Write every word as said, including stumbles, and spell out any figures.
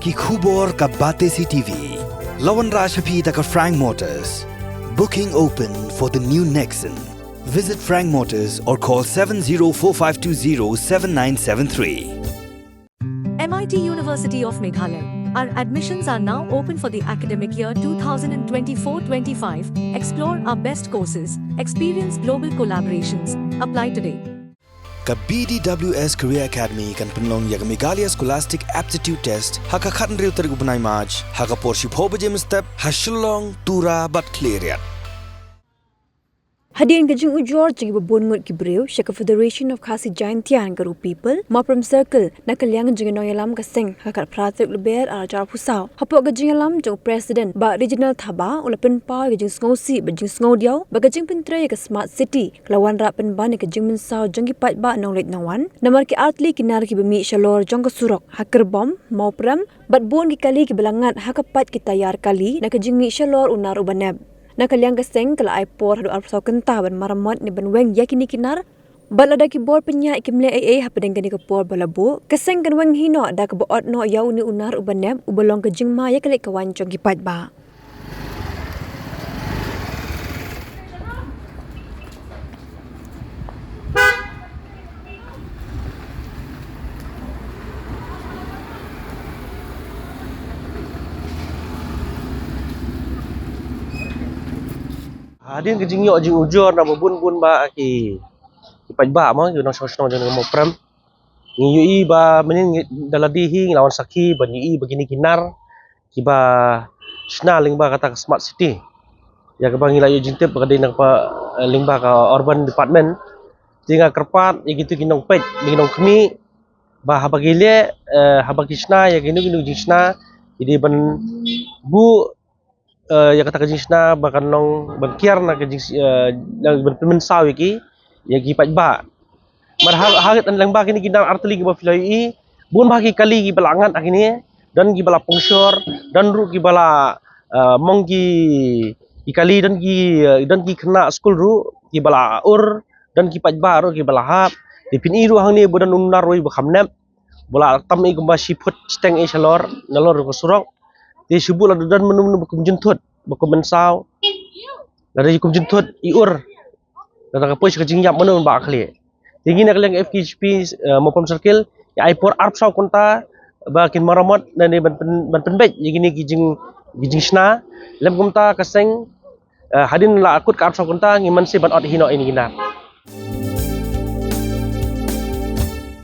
Ki khubor ka Batesi T V. La wanrah sha phi da ka Frank Motors. Booking open for the new Nexon. Visit Frank Motors or call seven zero four five two zero seven nine seven three. M I T University of Meghalaya. Our admissions are now open for the academic year twenty twenty-four twenty-five. Explore our best courses, experience global collaborations. Apply today. Ka B D W S Career Academy kan pynlong ïa ka Meghalaya Scholastic Aptitude Test ha ka khathynriew tarik u bnai March ha ka por shiphew baje mynstep ha Shillong, Tura bad Khliehriat. Hadien ka jingujor jong kiba bun ngut ki briew sha ka Federation of Khasi Jaintia and Garo People, Mawprem Circle, na ka liang jong ki nongïalam ka seng ha ka khatphra tarik Lber arhajar arphew saw. Hapoh ka jingïalam jong u President Bah Reginald Thaba u la pynpaw ïa ka jingsngewsih bad jingsngewdiaw ba ka jingpyntrei ïa ka Smart City ka la wanrah pynban ïa ka jingmynsaw jong ki paidbah nongleit nongwan. Namar ki artylli ki nar kiba mih shalor jong ka surok ha Kyrbom, Mawprem bad bun ki kali kiba la ngat ha ka pait ki tayar kali na ka jingmih shalor u nar uba nep. Na ka liang ka seng ka la ai por haduh arphew saw kynta ban maramot ne ban weng ïa kine ki nar. Bad lada ki bor pynïaid kim leh ei ei hapdeng kane ka por ba la buh, ka seng kan weng hi noh da kaba ot noh ïa une u nar uba nep uba long ka jingma ïa ka leit ka wan jong ki paidbah. Hadien ka jingïoh jingujor na ba bun bun ba ki ki paidbah mo ki nongshong shnong jong ka Mawprem. Ngi ïohi ba mynnin ngi da lade hi ngi la wan sakhi ba ngi ïohi ba kine ki nar kiba shna lyngba kata ka Smart City. Ïa kaba ngi la ïoh jingtip ba ka dei na kaba, eh, lyngba ka Urban Department. Te nga kyrpad ïa kito ki nongpeit, ki nongkhmih ba haba ki leh, eh, haba ki shna ïa kino kino ki jingshna ki dei ban buh, eh, ïa kata ka jingshna ba kan long ban kiar na ka jing, eh, na ban pynmynsaw ïa ki, ïa ki paidbah. Mar ha ha lyngba kine ki nar artylli kiba phi la ïohi, bun ba ki kali kiba la ngat ha kine, don kiba la pungshor, don ruh kiba la, eh, mong ki, ki kali, don ki, eh, don ki khynnah skul ruh kiba la ur, don ki paidbah ruh kiba la hap. Te phin i ruh hangne ba don u nar ruh ba kham nep ba la tam i kumba shi phut shiteng i shalor nalor ka surok. Te shu buh lada don mano mano ba kum jynthut ba kum mynsaw, lada kum jynthut i ur, lada ka poi sha ka jingïap mano ba khlieh. Te ngi na ka liang F K H P, eh, Mawprem Circle, ïa ai por arphew saw kynta ba kin maramot ne ban pyn, ban pynbeit ïa kine ki jing, ki jingshna. Lem kumta ka seng, eh, hadien la kut ka arphew saw kynta ngi mynsiem ban ot hi noh ïa kine ki nar.